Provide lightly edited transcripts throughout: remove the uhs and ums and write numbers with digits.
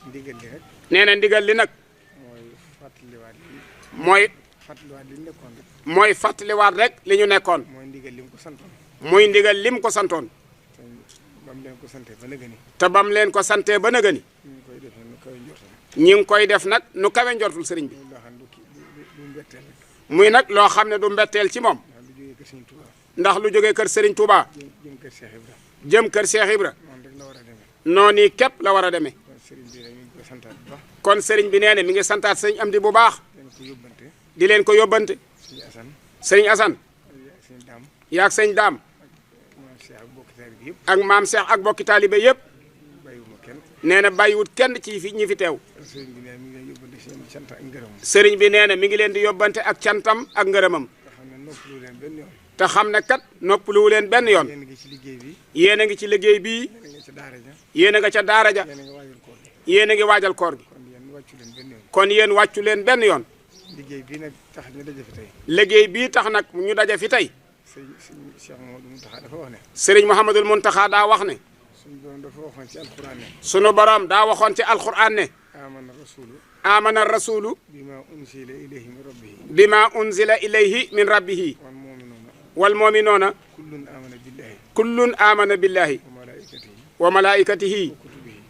ndigal li nag. nee na ndigal li nag. mooy mooy. fàttaliwaat li ñu nekkoon rek. mooy fàttaliwaat rek li ñu nekkoon. mooy ndigal lim ko santoon. muy ndigal lim ko santoon. bam leen ko santee ba nëgëni. te bam leen ko santee ba nëgëni. ñi ngi koy def nag nu kawe njortul sëriñ bi. muy nag loo xam ne du mbetteel ci moom. ndax lu jógee kër Serigne Touba. jëm kër Cheikh Ibra. jëm kër Cheikh Ibra. noonu képp la war a demee. kon Serigne bi nee na mi ngi santaat sëñ Amdi bu baax. di leen ko yóbbante. Serigne Assane. yaag sëñ Daam. ak maam Cheikh ak bokki taalibe yëpp. nee na bàyyiwut kenn ci fi ñi fi teew. Serigne bi nee na mi ngi leen di yóbbante ak cantam ak ngërëmam. te xam ne kat noppaluwu leen benn yoon. yéen a ngi ci liggéey bii. yéen a nga ca daara ja. yéen a ngi waajal koor gi. kon yéen wàccu leen benn yoon. liggéey bii nag tax ñu daje fi tey. liggéey bii tax nag ñu daje fi tey. Sëriñ Mouhamadul Mountakha dafa wax ne. Serigne Mouhamadul Mountakha daa wax ne. suñu borom dafa waxoon ci alxuraan ne. sunu borom daa waxoon ci alxuraan ne. amana rasulu. amana rasulu. bima unzila ilayhi min rabbihi. bima unzila ilayhi min rabbihi. wal mu'minuuna. kullun amana billahi. wa malaikatihi.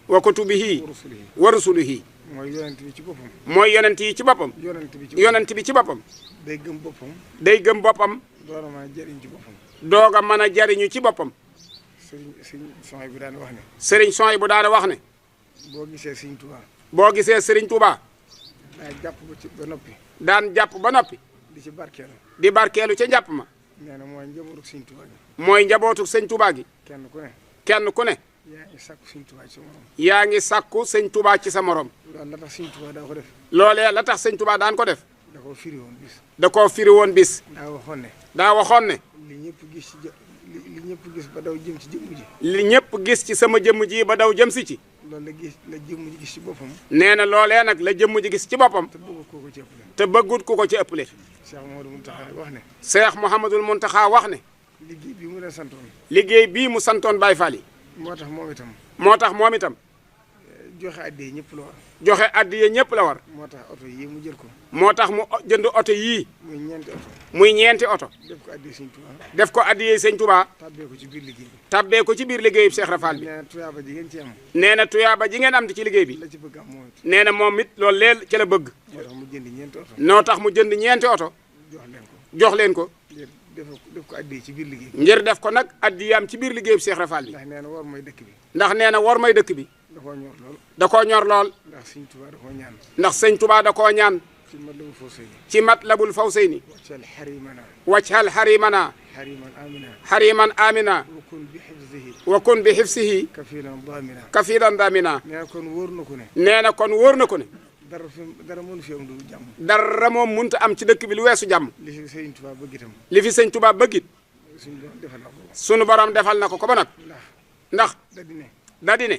wa kutubihi. wa rusulihi. mooy yonent bi ci boppam. mooy yonent yi ci boppam. yonent bi ci boppam. day gëm boppam. day gëm boppam. doog a mën a jariñ ci boppam. doog a mën a jariñu ci boppam. Sëriñ Soy bu daan wax ne. Serigne Soy bu daan wax ne. boo gisee Sëriñ Touba. boo gisee Serigne Touba. daan jàpp ba noppi. daan jàpp ba noppi. di ci barkeelu. di barkeelu ca njàpp ma. nee na mooy njabootu Sëriñ Touba gi. mooy njabootu sëñ Touba gi. kenn ku ne. kenn ku ne. yaa ngi sàkku Sëriñ Touba ci sa morom. yaa ngi sàkku sëñ Touba ci sa morom. loolu la tax Sëriñ Touba daa ko def. loolee la tax sëñ Touba daan ko def. da koo firi woon bis. da koo firi woon bis. daa waxoon ne. daa waxoon ne. li ñëpp gis ci li ñëpp gis ba daw jëm ci jëmm ji. li ñëpp gis ci sama jëmm ji ba daw jëm si ci. loolu la jëmm ji gis ci boppam. nee na loolee nag la jëmm ji gis ci boppam. te bëggut koo ko ci ëppale. te bëggut ku ko ci ëppale. Cheikh Mouhamadul Mountakha wax ne. Cheikh Mouhamadul Mountakha wax ne. liggéey bii mu leen santoon. liggéey bii mu santoon Baye Fall yi. moo tax moom itam. moo tax moom itam. joxe addiya ñëpp la war. joxe addiya ñëpp la war. moo tax oto yii mu jël ko. moo tax mu jënd oto yii. muy ñeenti oto. muy ñeenti oto. def ko addiya Sëñ Touba. def ko addiya Sëñ Touba. tabbee ko ci biir liggéey bi. tabbee ko ci biir liggéeyu Cheikh Rafal bi. nee na tuyaaba ji ngeen ci am. nee na tuyaaba ji ngeen am ci liggéey bi. la ci bëgg am moom it. nee na moom it loolu leel ci la bëgg. moo tax mu jënd ñeenti oto. noo tax mu jënd ñeenti oto. jox leen ko. jox leen ko. def ko addiya ci biir liggéey bi. ngir def ko nag addiyaam ci biir liggéeyu Cheikh Rafal bi. ndax nee na war mooy dëkk bi. ndax nee na war may dëkk bi. da koo ñor lool. da koo ñor lool. ndax Sëñ Touba da koo ñaan. ndax Sëñ Touba da koo ñaan. ci Matlabul Fawzayni. ci Matlabul Fawzayni. waccal xarimana. wajhal harimana. xariman amina. hariman amina. wakun bi xifzihi. wa kun bi xifsihi. kafilan damina. kafilan damina. nee na kon wóor na ko ne. nee na kon wóor na ko ne. dara mënu fi am du jàmm. dara moom mënut a am ci dëkk bi lu weesu jàmm. li fi Sëñ Touba bëgg itam. li fi Sëñ Touba bëgg it. suñu borom defal na ko. sunu borom defal na ko ba nag. ndax. da di ne. da di ne.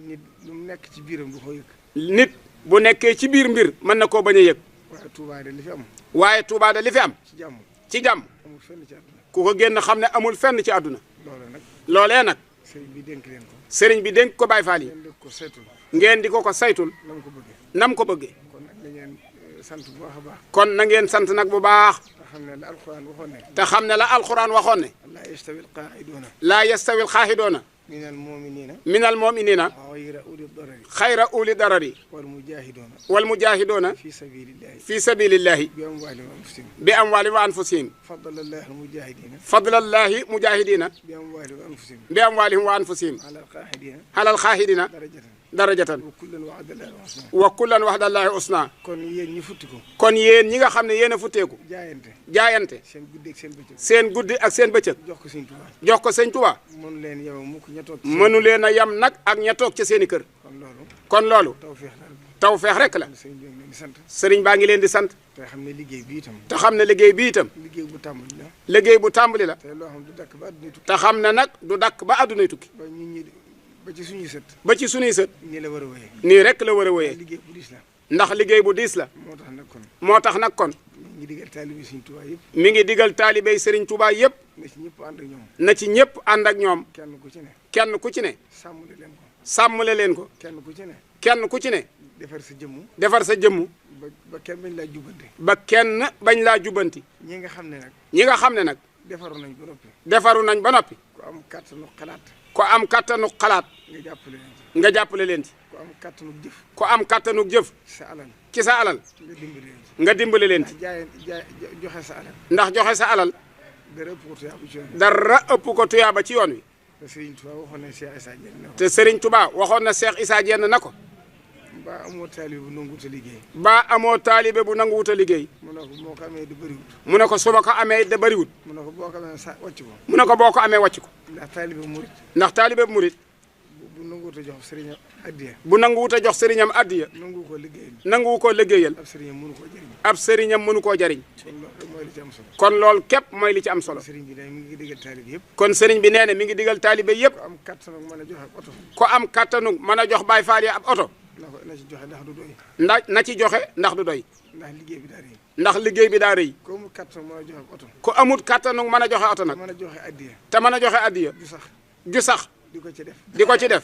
nit lu mu nekk ci biiram du ko yëg. nit bu nekkee ci biir mbir mën na koo bañ a yëg. waaye Touba de li fi am. waaye Touba de li fi am. ci jàmm. ci jàmm. amul fenn ci àdduna. ku ko génn xam ne amul fenn ci àdduna. loolu nag. loolee nag. sëriñ bi dénk leen ko. sëriñ bi dénk ko Baye Fall yi. ngeen di ko saytul. ngeen di ko saytul. na mu ko bëggee. nam ko bëggee. kon nag na ngeen sant bu baax a baax. kon na ngeen sant nag bu baax. te xam ne la alxuraan waxoon ne. te xam ne la alxuraan waxoon ne. laa yastawi alqaa'iduuna. laa yastawi alxaahiduuna. minal mu'miniina. minal mu'miniina. xayra uli darari. xayra uli darari. wal mujaahiduuna. wal mujaahiduuna. fi sabilillahi. fi sabilillahi. bi amwaalihim wa anfusihim. bi amwaalihim wa anfusihim. fadlallahi almujaahidiina. fadlallahi mujaahidiina. bi amwaalihim wa anfusihim. bi amwaalihim wa anfusihim. alal qaa'idiina. alal xaahidiina. darajatan. darajatan. wa kullan wa'dallaahu al-husnaa. wa kullan wa'dallaahi al-husnaa. kon yéen ñi futti ko. kon yéen ñi nga xam ne yéen a futteeku. jaayante. jaayante. seen guddi ak seen bëccëg. seen guddi ak seen bëccëg. jox ko Sëñ Touba. jox ko Sëñ Touba. mënu leen yow mukk ña toog. mënu leen a yam nag ak ña toog ca seen i kër. kon loolu. kon loolu. tawfeex la. tawfeex rek la. sëriñ bi leen di sant. sëriñ baa ngi leen di sant. te xam ne liggéey bi itam. te xam ne liggéey bi itam. liggéey bu tàmbali la. liggéey bu tàmbali la. te loo xam du dakk ba àdduna tukki. te xam ne nag du dakk ba àddunay tukki. ba ñun ñi ba ci suñuy sët. ba ci sunuy sët. nii la war a wéyee. nii rek la war a wéyee. liggéey bu diis la. ndax liggéey bu diis la. moo tax nag kon. moo tax nag kon. mi ngi digal taalibe Sëriñ Tuubaa yëpp. mi ngi digal taalibey Sëriñ Tuubaa yëpp. na ci ñëpp ànd ak ñoom. na ci ñëpp ànd ak ñoom. kenn ku ci ne. kenn ku ci ne. sàmmale leen ko. sàmmale leen ko. kenn ku ci ne. kenn ku ci ne defar sa jëmm defar sa jëmm ba kenn bañ laa jubbante ba kenn bañ laa jubbanti ñi nga xam ne nag ñi nga xam ne nag defaru nañ ba noppi defaru nañ ba noppi ku am kàttanu xalaat ko am kattanu xalaat nga jàppale leen ci nga jàppale leen ci ku am kàttanu jëf ko am kattanu jëf sa alal ci sa alal nga dimbali leen ci nga dimbale leen ci joxe sa alal ndax joxe sa alal dara ëpp ko tuyaaba ci yoon dara ëpp ko tuyaaba ci yoon wi te Serigne Touba waxoon na Cheikh Issa Diène te Serigne Touba waxoon na Cheikh Issa Diène na ko mbaa amoo taalibe bu nanguwut a liggéey ba amoo taalibe bu nanguwut a liggéey mu ne ko moo ko amee di bëriwut mu ne ko su ma ko amee da bëriwut mu ne ko boo ko amee sa wàcc ko mu ne ko boo ko amee wàcc ko ndax taalibe murit ndax taalibe bu murit bu nanguwut a jox sëriñam addiya bu nanguwut a jox sëriñam addiya nanguwu ko liggéeyal nanguwu ko liggéeyal ab sëriñam mënu koo jëriñ ab sëriñam mënu koo jariñ kon loolu mooy li ci am solo kon loolu képp mooy li ci am solo sëriñ bi ne mi ngi digal taalibe yëpp kon sëriñ bi nee na mi ngi digal taalibe yëpp ku am kàttanu mën a joxe oto ko am kattanu mën a jox Baay Faal yi ab oto na ci joxe ndax du doy na ci joxe ndax du doy ndax liggéey bi daa rëy ndax liggéey bi daa rëy ko amul kàttanu mën a joxe oto ku amut kattanu mën a joxe oto nag mën a joxe addiya te mën a joxe addiya du sax ju sax di ko ci def di ko ci def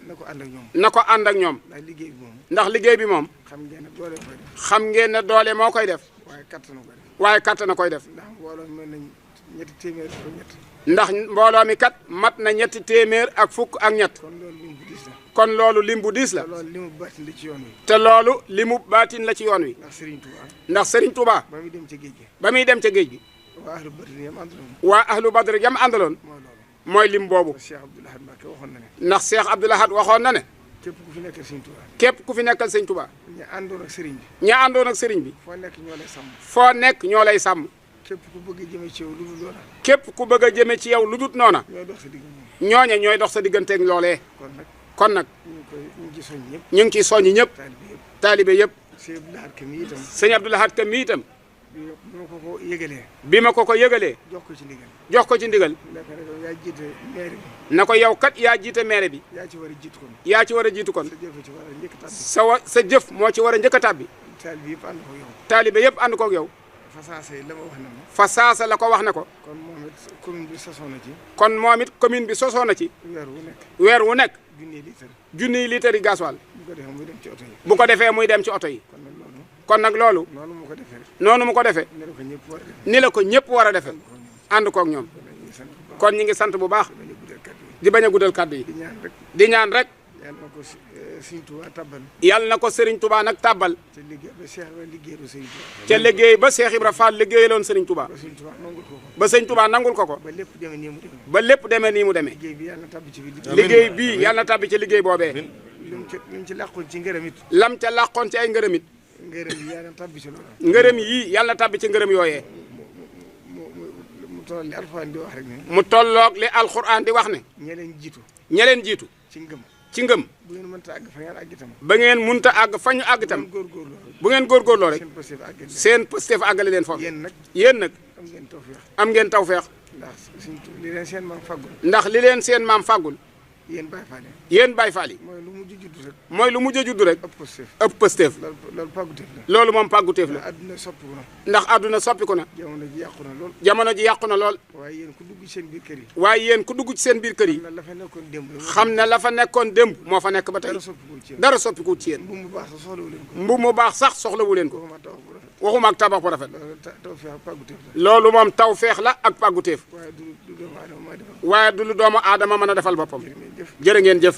na ko ànd ak ñoom na ko ànd ak ñoom ndax liggéey bi moom ndax liggéey bi moom xam ngeen ne doole koy def xam ngeen ne doole moo koy def waaye kàttanu ko def waaye kattana koy def ndax mbooloo mel nañ ñetti téeméer ak ñett ndax mbooloo mi kat mat na ñetti téeméer ak fukk ak ñett kon loolu lim bu diis la kon loolu lim bu diis la te loolu limu baatin la ci yoon wi te loolu limu baatin la ci yoon wi ndax Serigne Touba ndax Serigne Touba ba muy dem ci géej gi ba muy dem ca géej gi waa ahlu badri yam àndaloon waa ahlu badr yam àndaloon mooy loolu mooy lim boobu Cheikh Abdoul Ahad Mbacké waxoon na ne ndax Cheikh Abdoul Ahad waxoon na ne képp ku fi nekkal Serigne Touba képp ku fi nekkal Serigne Touba ña àndoon ak Serigne bi ña àndoon ak Serigne bi foo nekk ñoo lay sàmm foo nekk ñoo lay sàmm képp ku bëgg a jëme ci yow lu dul loola képp ku bëgg a jëme ci yow lu dut noona ñooy dox sa digg moom ñooñe ñooy dox sa digganteeg loolee kon nag kon nag ñu ngi soñ ñëpp ñu ngi ciy soññi ñëpp taalibe yëpp taalibe yëpp Sëñ Abdoul Ahad Ka mi itam sëñ Abdoul Ahad Ka mi itam bi ma ko yëgalee bi ma ko yëgalee jox ko ci ndigal jox ko ci ndigal nekk rek yaa jiite maire bi na ko yow kat yaa jiite maire bi yaa ci war a jiitu kon yaa ci war a jiitu kon sa jëf ci war a njëkk a tàbbi sa jëf moo ci war a njëkk a tàbbi taalibe yëpp ànd ko yow taalibe yëpp ànd koog yow fa saase la ma wax ne ma fa saasa la ko wax ne ko kon moom it commune bi sosoo na ci kon moom it commune bi sosoo na ci weer wu nekk weer wu nekk junniy litre junniy litre yi gasoil bu ko defee muy dem ci oto yi bu ko defee muy dem ci oto yi kon nag loolu kon nag loolu noonu mu ko defee noonu mu ko defee ne la ko ñëpp war a def ni la ko ñëpp war a defee ànd koog ñoom kon ñi ngi sant bu baax di bañ a guddal kàddu yi di ñaan rek di ñaan rek yàlla na ko Sëriñ Tuubaa tabbal yàlla na ko Serigne Touba nag tàbbal te liggéey ba Cheikh ba liggéey ba Sëriñ Tuubaa ca liggéey ba Cheikh Ibra Fall liggéeyaloon Serigne Touba ba Sëriñ Tuubaa nangul ko ko ba Serigne Touba nangul ko ko ba lépp demee nii mu demee ba lépp demee nii mu demee liggéey bi yàlla na tabbi ci biir liggéey bii yàlla na tàbbi ci liggéey boobee lim ci làqoon ci ngërëm it lam ca làqoon ci ay ngërëm it ngërëm yi yàlla na tabbi ci loolu ngërëm yii yàlla na tàbbi ci ngërëm yooyee mu toll li Alxuraan di wax rek ne mu tolloog li alxuraan di wax ne ña leen jiitu ña leen jiitu ci ngëm ci ngëm bu ngeen mënta àgg fa ngeen àgg itam ba ngeen munta àgg fa ñu àgg itam góorgóorlu bu ngeen góorgóorloo rek seen positif àgg seen pësteef àggale leen foofu yéen nag yéen nag am ngeen tawfeex am ngeen tawfeex ndax li leen seen maam faggul ndax li leen seen maam fàggul yéen Baay Faal yéen Baay Faal yi mooy lu mujj judd rek mooy lu mujj a judd rek ëpp positif ëpp pësteef loolu pàgguteef la loolu moom pàgguteef la adduna soppiku na ndax àdduna soppiku na jamono ji yàqu na lool jamono ji yàqu na lool waaye yéen ku dugg ci seen biir kër yi waaye yéen ku dugg ci seen biir kër yi la fa nekkoon démb xam ne la fa nekkoon démb moo fa nekk ba tey dara soppikuwul ci yéen dara soppikuwut ci yéen bu mu baax sax soxlawu leen ko mbu mu baax sax soxlawu leen ko waxuma tabax bu rafet waxuma ak tabax bu rafet loolu tawfeex pàgguteef la loolu moom tawfeex la ak pàgguteef waaye du doomu aadama maa defal waaye du lu doomu aadama mën a defal boppam jërë ngeen jëf jërë ngeen jëf